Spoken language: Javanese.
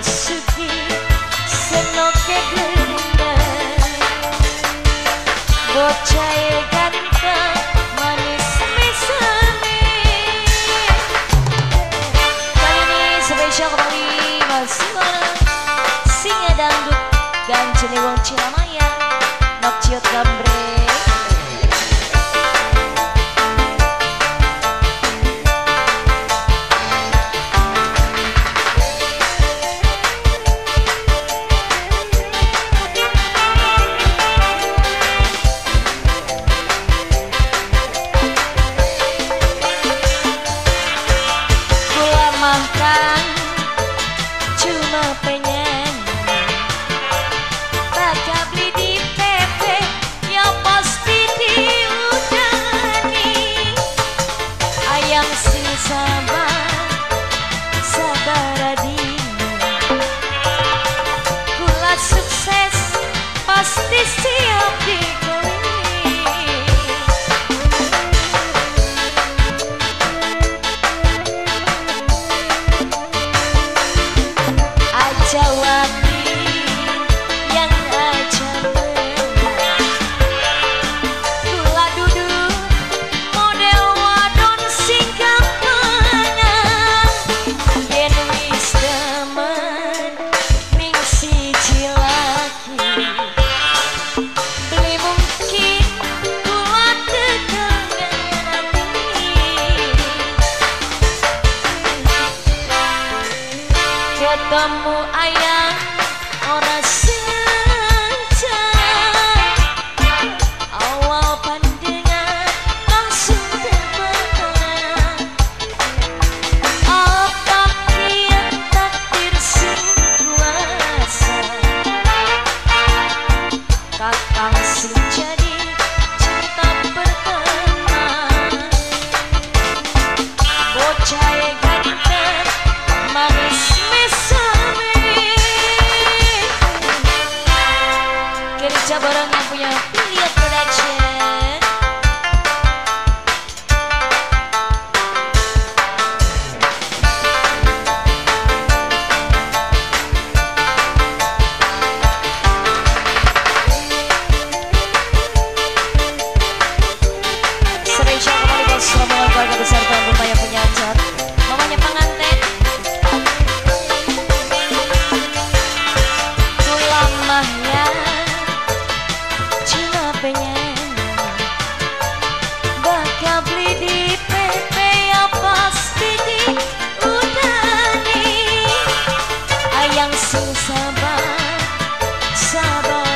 Sugih senoke glendeng, bocah ganteng manis mesame. Kali ini spesial kembali masih bareng singa dangdut gancene wong Cilamaya nok ciut gambre. Makan cuma pengen bakal beli di PP ya pasti diudani. Ayam sing sabar sabar adine, kula sukses pasti siap dikawini. Ketemu ayang ora sengaja, awal pandangan langsung terpana. Apa kian takdir sing kuasa, kakang sing jadi cinta pertama. Bocah ganteng manis mesame. Kerja bareng yang punya Pilihan Production. Spesial kembali bos rombongan keluarga besar tuan rumah yang punya acar, mamanya pengantin. Lamahnya cuma pengen bakal beli di PP ya pasti diudani. Ayang sing sabar sabar.